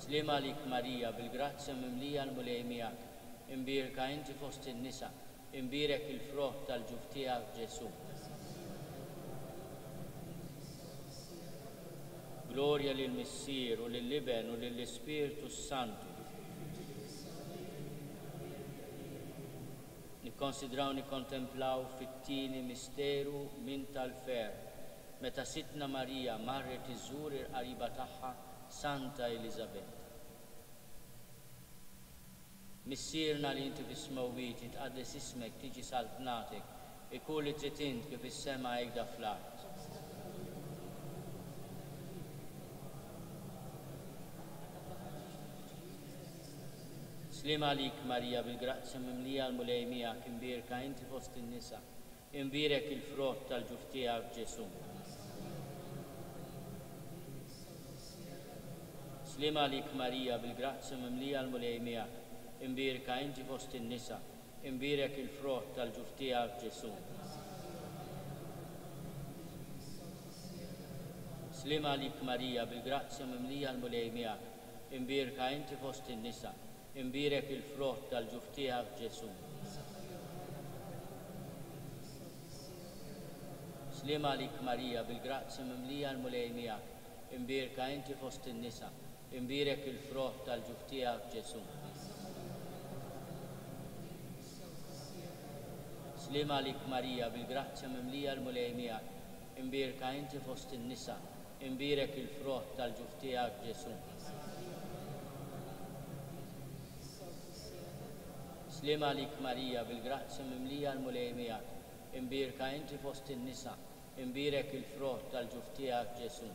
Sliem għalik Marija, bil-grazzja mimlija l-Mulej miegħek, imbierka inti fost in-nisa, imbierek il-frott tal-ġuf tiegħek, Ġesù. Glorja lill-Missier u lill-Iben u lill-Ispirtu s-Santu. Nikkonsidraw nikkontemplaw fit-tieni misteru minn tal-ferħ, meta Sidtna Marija marret iżżur il-qariba tagħha Santa Eliżabetta. Missierna li inti fis-smewwiet, jitqaddes ismek, tiġi saltnatek, ikun li trid int kif fis-sema hekda fl-art. Sliem għalik Marija bil-grazzja mimlija l-Mulej miegħek imbierka inti fost in-nisa, imbierek il-frott tal-ġuf tiegħek Ġesù. Sliem għalik Marija bil-grazzja mimlija l-Mulej miegħek, imbierka inti fost in-nisa, imbierek il-frott tal-ġuf tiegħek Ġesù. Sliem għalik Marija bil-grazzja mimlija l-Mulej miegħek, Imbierka inti fost in-nisa, imbierek il-frott tal-ġuf tiegħek Ġesù. Sliem għalik Marija, bil-grazzja mimlija l-Mulej miegħek, imbierka inti fost in-nisa, imbierek il-frott tal-ġuf tiegħek Ġesù. Sliem għalik Marija, bil-grazzja mimlija l-Mulej miegħek, imbierka inti fost in-nisa, Imbierek il-frott tal-ġuf tiegħek, Ġesù. Sliem għalik Marija, bil-grazzja mimlija l-Mulej miegħek, imbierka inti fost in-nisa, imbierek il-frott tal-ġuf tiegħek, Ġesù.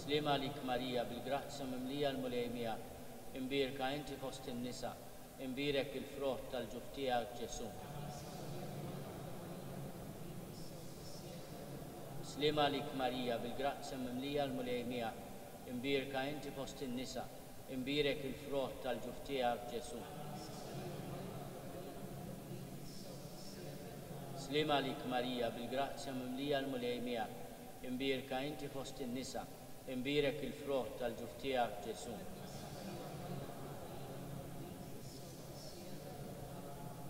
Sliem għalik Marija, bil-grazzja mimlija l-Mulej miegħek, imbierka inti fost in-nisa, Imbierek il-frott tal-ġuf tiegħek, Ġesù. Sliem għalik Marija, bil-grazzja mimlija l-Mulej miegħek, imbierka inti fost in-nisa, imbierek il-frott tal-ġuf tiegħek, Ġesù. Sliem għalik Marija, bil-grazzja mimlija l-Mulej miegħek, imbierka inti fost in-nisa, Imbierek il-frott tal-ġuf tiegħek, Ġesù.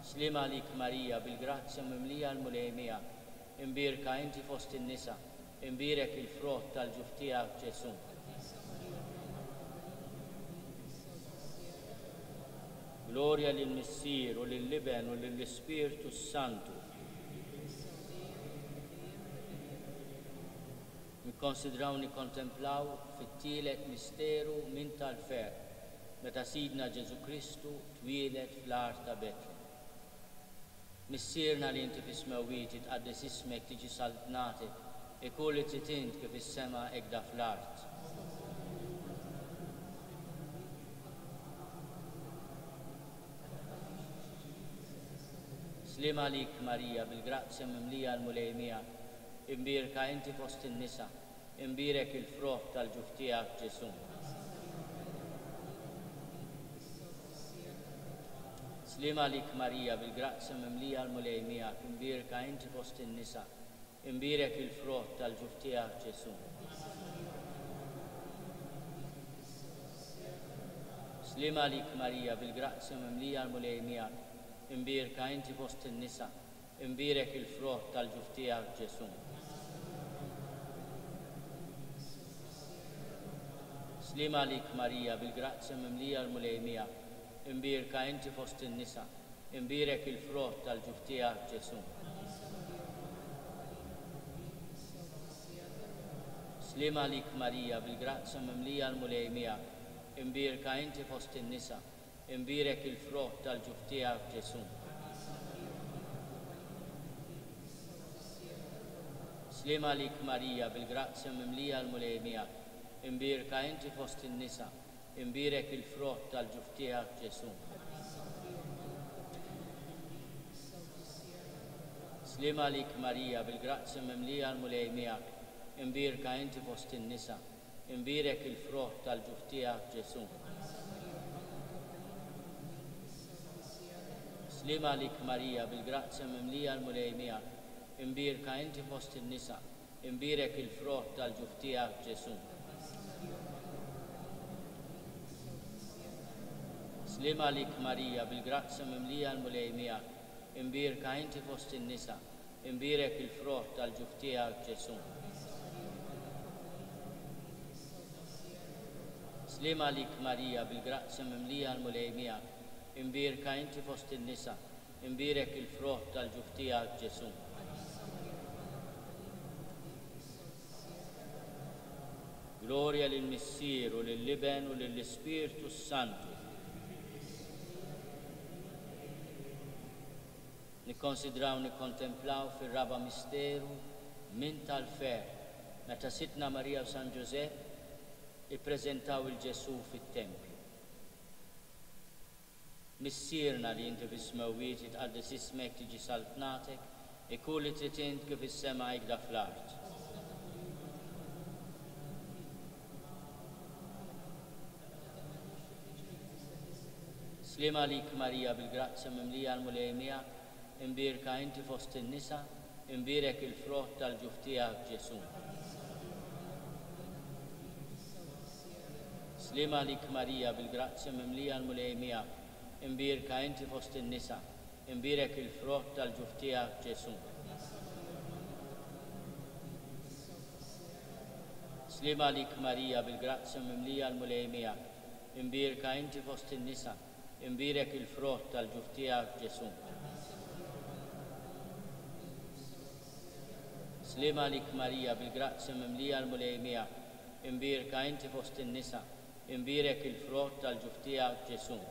Sliem għalik Marija, bil-grazzja mimlija l-Mulej miegħek. Imbierka inti fost in-nisa, imbierek il-frott tal-ġuf tiegħek Ġesù. Glorja lill-Missier u lill-Iben u lill-Ispirtu s-Santu. Nikkonsidraw nikkontemplaw fit-tielet misteru minn tal-ferħ, meta Sidna Ġesù Kristu twieled fl-għar ta' Betlem. Missierna li inti fis-smewwiet jitqaddes ismek tiġi saltnatek, ikun li trid int kif fis-sema hekda fl-art. Sliem għalik Marija bil-grazzja mimlija l-Mulej miegħek, imbierka inti fost in-nisa, imbierek il-frott tal-ġuf tiegħek Ġesù. Sliem għalik Marija bil-grazzja mimlija l-Mulej miegħek, imbierka inti fost in-nisa, imbierek il-frott tal-ġuf tiegħek Ġesù. Sliem għalik Marija bil-grazzja mimlija l-Mulej miegħek, imbierka inti fost in-nisa, imbierek il-frott tal-ġuf tiegħek Ġesù. Sliem għalik Marija bil-grazzja mimlija l-Mulej miegħek, imbierka inti fost in-nisa, imbierek il-frott tal-ġuf tiegħek Ġesù. Sliem għalik Marija bil-grazzja mimlija l-Mulej miegħek, imbierka inti fost in-nisa, imbierek il-frott tal-ġuf tiegħek Ġesù. Sliem għalik Marija bil-grazzja mimlija l-Mulej miegħek, imbierka inti fost in-nisa, imbierek il-frott tal-ġuf tiegħek Ġesù. Sliem għalik Marija bil-grazzja mimlija l-Mulej miegħek, imbierka inti fost in-nisa, imbierek il-frott tal-ġuf tiegħek Ġesù. Sliem għalik Marija bil-grazzja mimlija l-Mulej miegħek, imbierka inti fost in-nisa, imbierek il-frott tal-ġuf tiegħek Ġesù. Sliem għalik Marija bil-grazzja mimlija l-Mulej miegħek, imbierka inti fost in-nisa, imbierek il-frott tal-ġuf tiegħek Ġesù. Sliem għalik Marija bil-grazzja mimlija l-Mulej miegħek, imbierka inti fost in-nisa, imbierek il-frott tal-ġuf tiegħek Ġesù. Glorja lill-Missier u lill-Iben u lill-Ispirtu s-Santu. Nikkonsidraw nikkontemplaw fir-raba' misteru minn tal-ferħ, meta Sidtna Marija u San Ġużepp ippreżentaw 'il Ġesù fit-tempju. Missierna li inti fis-smewwiet jitqaddes ismek tiġi saltnatek, ikun li trid int kif fis-sema hekda fl-art. Sliem għalik Marija bil-grazzja mimlija l-Mulej miegħek, imbierka inti fost in-nisa, imbierek il-frott tal-ġuf tiegħek Ġesù. Sliem għalik Marija bil-grazzja mimlija l-Mulej miegħek, imbierka inti fost in-nisa, imbierek il-frott tal-ġuf tiegħek Ġesù. Sliem għalik Marija bil-grazzja mimlija l-Mulej miegħek, imbierka inti fost in-nisa, imbierek il-frott tal-ġuf tiegħek Ġesù. Sliem għalik Marija bil-grazzja mimlija l-Mulej miegħek, imbierka inti fost in-nisa, imbierek il-frott tal-ġuf tiegħek Ġesù.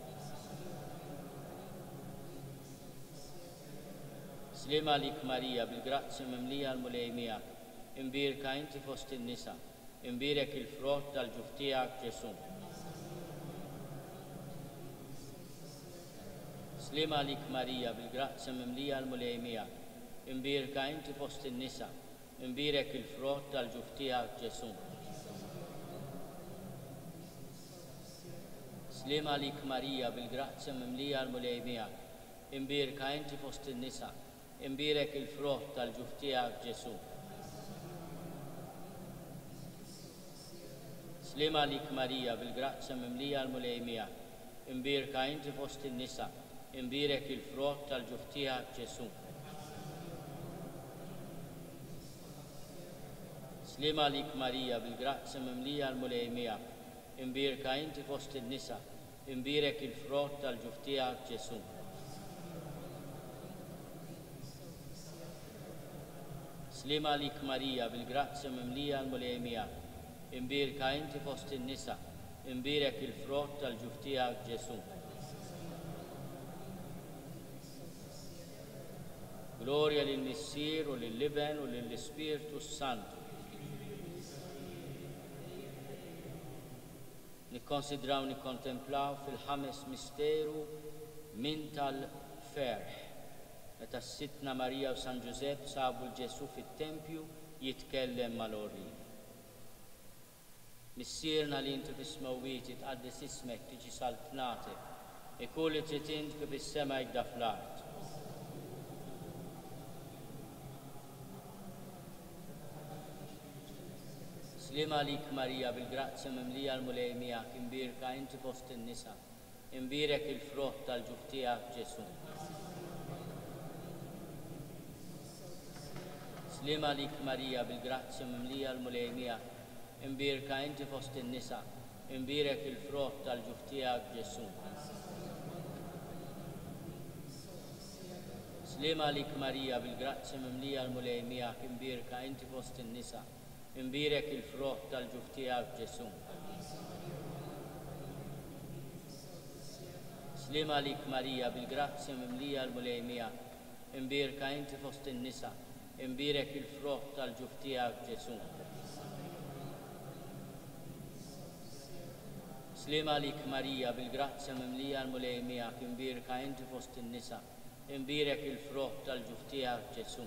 Sliem għalik Marija bil-grazzja mimlija l-Mulej miegħek, imbierka inti fost in-nisa, imbierek il-frott tal-ġuf tiegħek Ġesù. Sliem għalik Marija bil-grazzja mimlija l-Mulej miegħek, imbierka inti fost in-nisa, imbierek il-frott tal-ġuf tiegħek Ġesù. Sliem għalik Marija bil-grazzja mimlija l-Mulej miegħek, imbierka inti fost in-nisa, imbierek il-frott tal-ġuf tiegħek Ġesù. Sliem għalik Marija bil-grazzja mimlija l-Mulej miegħek, imbierka inti fost in-nisa, imbierek il-frott tal-ġuf tiegħek Ġesù. Sliem għalik Marija, bil-grazzja mimlija l-Mulej miegħek, imbierka inti fost in-nisa, imbierek il-frott tal-ġuf tiegħek Ġesù. Sliem għalik Marija, bil-grazzja mimlija l-Mulej miegħek, imbierka inti fost in-nisa, imbierek il-frott tal-ġuf tiegħek Ġesù. Glorja lill-Missier u lill-Iben u lill-Ispirtu s-Santu. Nikkonsidraw nikkontemplaw fil-ħames misteru minn tal-ferħ, meta s-Sidtna Marija u San Ġużepp sabu 'l Ġesù fit-tempju jitkellem mal-għorrief. Missierna li inti fis-smewwiet jitqaddes ismek tiġi saltnatek, ikun li trid int kif fis-sema hekk da fl-art. Sliem għalik Marija bil-grazzja mimlija l-Mulej miegħek imbierka inti fost in-nisa, imbierek il-frott tal-ġuf tiegħek Ġesù. Sliem għalik Marija bil-grazzja mimlija l-Mulej miegħek, Imbierka inti fost in-nisa, imbierek il-frott tal-ġuf tiegħek Ġesù. Sliem għalik Marija bil-grazzja mimlija l-Mulej miegħek imbierka inti fost in-nisa, imbierek il-frott tal-ġuf tiegħek Ġesù. Sliem għalik Marija bil-grazzja mimlija l-Mulej miegħek, imbierka inti fost in-nisa, Imbierek il-frott tal-ġuf tiegħek, Ġesù. Sliem għalik Marija, bil-grazzja mimlija l-Mulej miegħek, imbierka inti fost in-nisa, imbierek il-frott tal-ġuf tiegħek, Ġesù.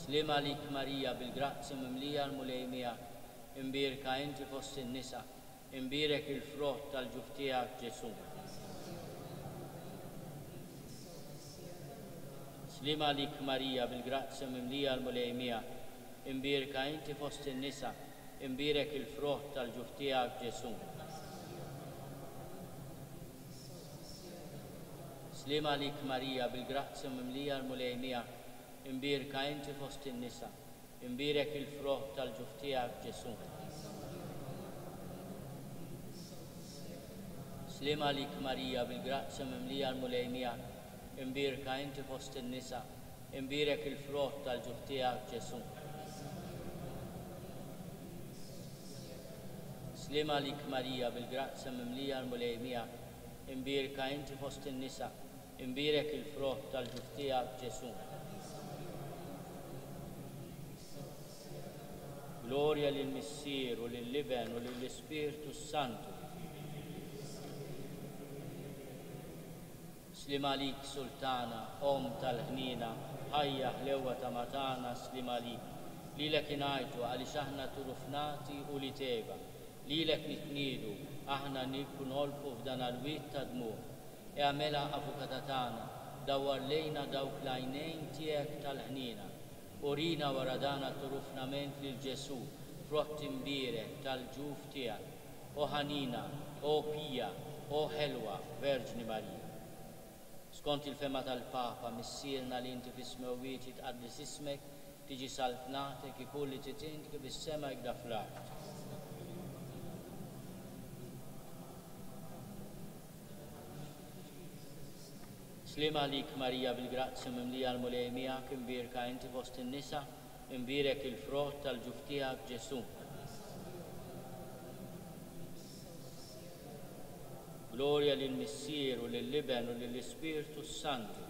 Sliem għalik Marija, bil-grazzja mimlija l-Mulej miegħek, imbierka inti fost in-nisa, Imbierek il-frott tal-ġuf tiegħek, Ġesù. Sliem għalik Marija, bil-grazzja mimlija l-Mulej miegħek. Imbierka inti fost in-nisa, imbierek il-frott tal-ġuf tiegħek, Ġesù. Sliem għalik Marija, bil-grazzja mimlija l-Mulej miegħek. Imbierka inti fost in-nisa, Imbierek il-frott tal-ġuf tiegħek, Ġesù. Sliem għalik Marija, bil-grazzja mimlija l-Mulej miegħek, imbierka inti fost in-nisa, imbierek il-frott tal-ġuf tiegħek, Ġesù. Sliem għalik Marija, bil-grazzja mimlija l-Mulej miegħek, imbierka inti fost in-nisa, Imbierek il-frott tal-ġuf tiegħek, Ġesù. Glorja lill-Missier u lill-Iben u lill-Ispirtu s-Santu. Sliem għalik, Sultana, Omm tal-ħniena, ħajja, ħlewwa ta' matagħna, sliem għalik. Lilek ingħajtu għaliex aħna turufnati u li tgħiba. Lilek nitniedu, aħna nibku nolqu f'dan għall-wied ta' dmugħ. Agħmilha avukata tagħna, dawwar lejna dawk l-għajnejn tiegħek tal-ħniena. Urina wara dan għat-turufnament lil Ġesù, frott imbierek tal-ġuf tiegħek. O ħanina, o pija, o ħelwa Verġni Marija. Skont il-fehma tal-Papa, Missierna li inti fis-smewwiet jitqaddes ismek, tiġi saltnatek, ikun li trid int kif is-sema hekk da fl-art. Sliem għalik Marija bil-grazzja mimlija l-Mulej miegħek imbierka inti fost in-nisa, imbierek il-frott tal-ġuf tiegħek Ġesù. Glorja lill-Missier u lill-Iben u lill-Ispirtu s-Santu.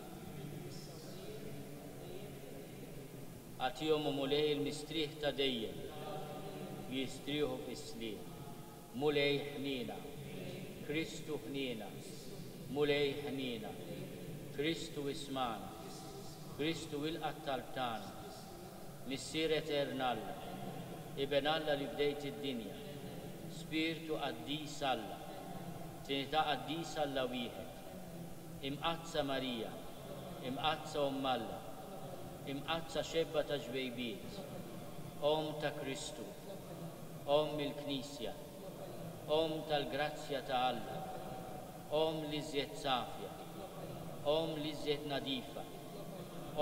Agħtihom o Mulej il-mistrieħ ta' dejjem, jistrieħu fis-sliem. Mulej ħniena. Kristu ħniena. Mulej ħniena. Kristu ismagħna. Kristu ilqa' t-talb tagħna. Missier etern Alla. Iben Alla li fdejt id-dinja. Spirtu qaddis Alla. Trinità qaddisa Alla wieħed. Imqaddsa Marija. Imqaddsa Omm Alla. Imqaddsa xebba ta' ġbejbiet. Omm ta' Kristu. Omm il-Knisja, Omm tal-grazzja ta' Alla, Omm l-iżjed safja, Omm l-iżjed nadifa,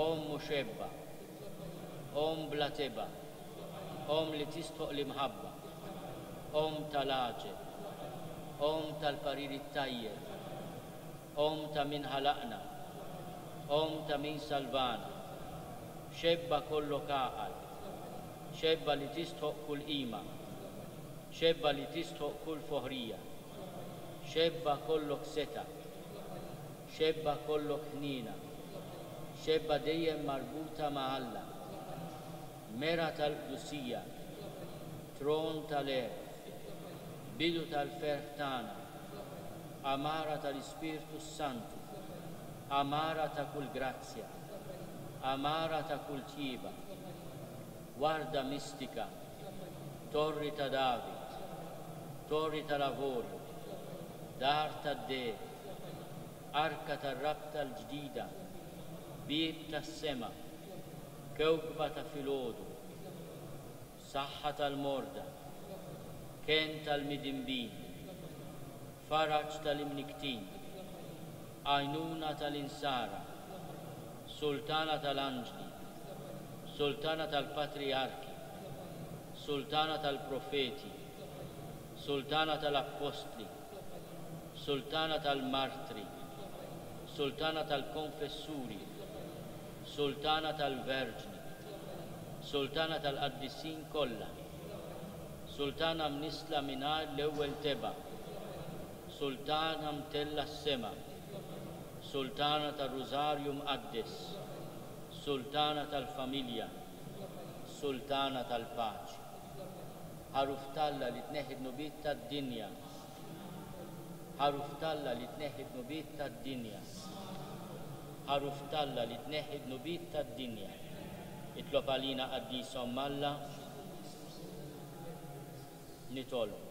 Omm u xebba. Omm bla tebgħa, Omm li tistħoq l-imħabba, Omm tal-għaġeb, Omm tal-parir it-tajjeb, Omm ta' min ħalaqna, Omm ta' min salvana, Xebba kollok għaqal, Xebba li tistħoq kull qima, Xebba li tistħoq kull foħrija, Xebba kollok setgħa, Xebba kollok ħniena, Xebba dejjem marbuta ma' Alla, Mera tal-qdusija, Tron tal-għerf, Bidu tal-ferħ tagħna, Għamara tal-Ispirtu s-Santu, Għamara ta' kull grazzja, Għamara ta' kull tjieba, Warda mistika, Torri ta' David, Torri tal-avorju, Dar tad-deheb, Arka tar-rabta l-ġdida, Bieb tas-sema, Kewkba ta' filgħodu, Saħħa tal-morda, Kenn tal-midinbin, Faraġ tal-imnikktin, Għajnuna tal-insara, Sultana tal-anġli, Sultana tal-patrijarki, Sultana tal-profeti, Sultana tal-appostli, Sultana tal-martri, Sultana tal-konfessuri, Sultana tal-verġni, Sultana tal-qaddisin kollha, Sultana mnissla mingħajr l-ewwel tebgħa, Sultana mtellgħa s-sema, Sultana tar-Rużarju Mqaddes, Sultana tal-familja, Sultana tal-paċi. Ħaruf t'Alla li tneħħi d-dnubiet tad-dinja. Ħaruf t'Alla li tneħħi d-dnubiet tad-dinja. Ħaruf t'Alla li tneħħi d-dnubiet tad-dinja. Itlob għalina Qaddisa Omm Alla. Nitolbu.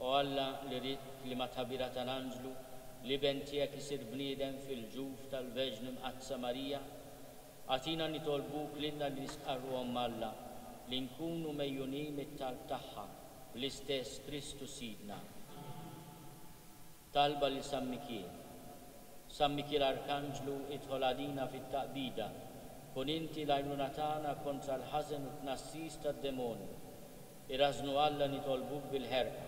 O Alla li ridt li mat-tħabbira tal-anġlu l-Iben tiegħek isir bniedem fil-ġuf tal-Verġni Mqaddsa Marija, agħtina nitolbuk lilna li nistqarru Omm Alla li nkunu megħjunin mit-talb tagħha bl-istess Kristu Sidna. Talba lil San Mikiel. San Mikiel Arkanġlu idħol għalina fit-taqbida, kun inti l-għajnuna tagħna kontra l-ħażen u t-tnassis tad-demonju. Irażżnu Alla nitolbuk bil-ħerqa.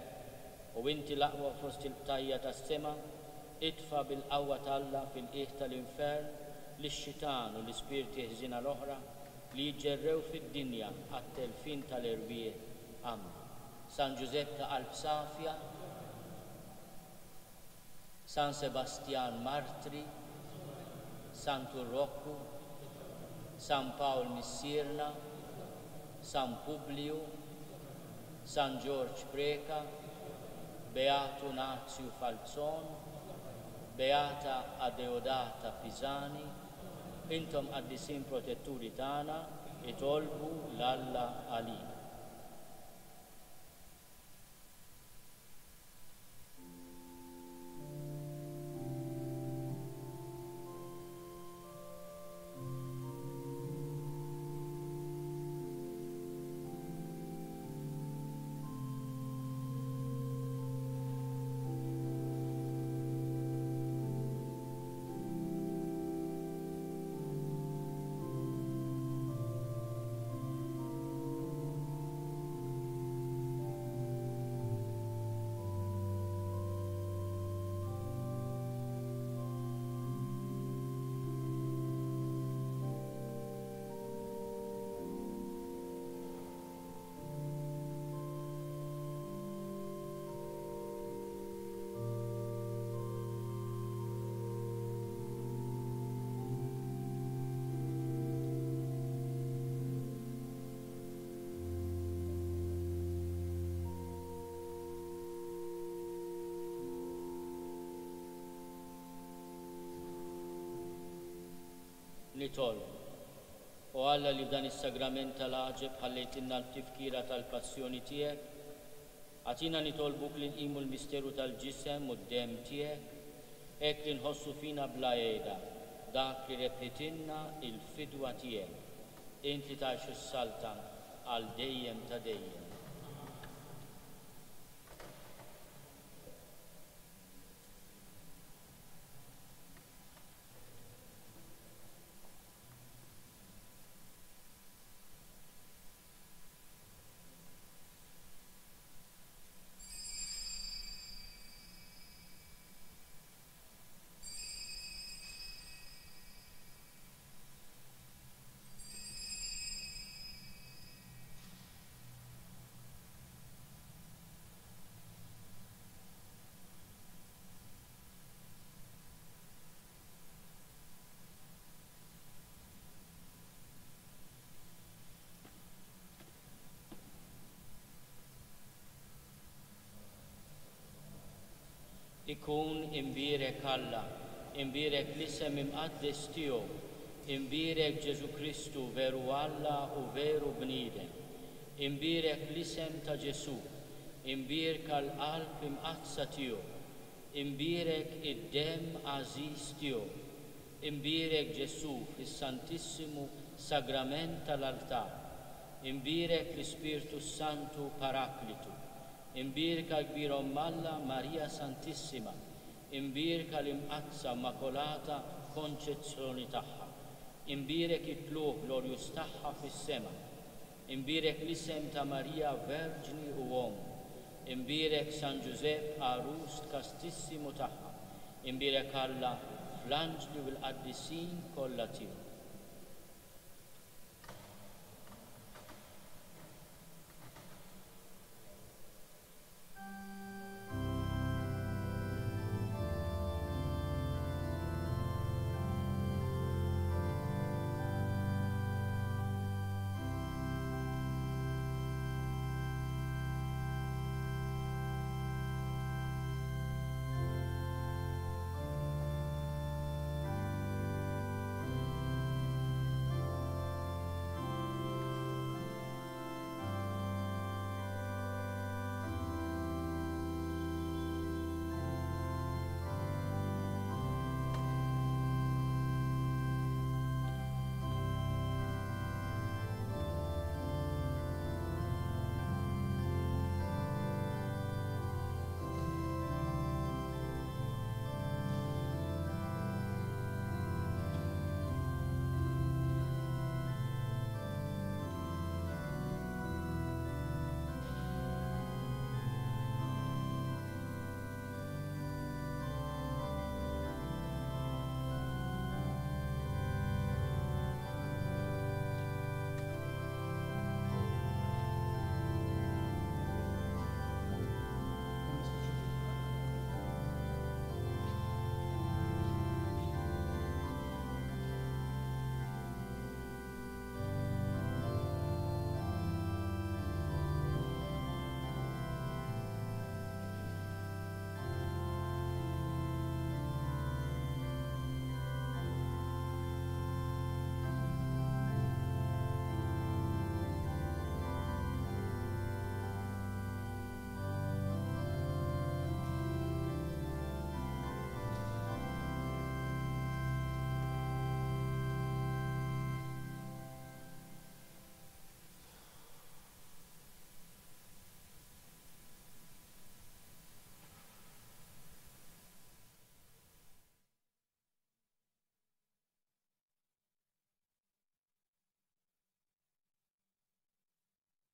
U inti l-aqwa fost il-qtajja' tas-sema, itfa' bil-qawwa t'Alla fil-qiegħ tal-infern lix-xitan u l-ispirti ħżiena l-oħra li jiġġerrew fid-dinja għat-telfien tal-erwieħ. Amen. San Ġużepp ta' qalb safja, San Sebastjan Martri, Santu Rokku, San Pawl Missierna, San Publiju, San Ġorġ Preca, Beatu Nazju Falzon, Beata Adeodata Pisani, intom qaddisin protetturi tagħna, itolbu 'l Alla għalina. Nitolbu. O Alla li f'dan is-sagrament tal-għaġeb ħallejtilna l-tifkira tal-passjoni tiegħek, agħtina nitolbuk li nqimu l-misteru tal-ġisem u d-demm tiegħek, hekk li nħossu fina bla għeda dak li rebħitilna l-fidwa tiegħek, int li tgħix u ssaltan għal dejjem ta' dejjem. Ikun imbierek Alla, imbierek l-isem imqaddes tiegħu, imbierek Ġesù Kristu veru Alla u veru bniedem. Imbierek l-isem ta' Ġesù, imbierka l-Qalb Imqaddsa tiegħu, imbierek id-demm għażiż tiegħu. Imbierek Ġesù fis-Santissimu Sagrament tal-Altar, imbierek l-Ispirtu s-Santu Paraklitu, Imbierka l-Kbira Omm Alla Marija Santissima, imbierka l-Imqaddsa Immakolata Konċezzjoni tagħha, imbierek it-tlugħ glorjuż tagħha fis-sema, imbierek l-isem ta' Marija Verġni u Omm, imbierek San Ġużepp għarus kastissimu tagħha, imbierek Alla fl-anġli u l-qaddisin kollha tiegħu.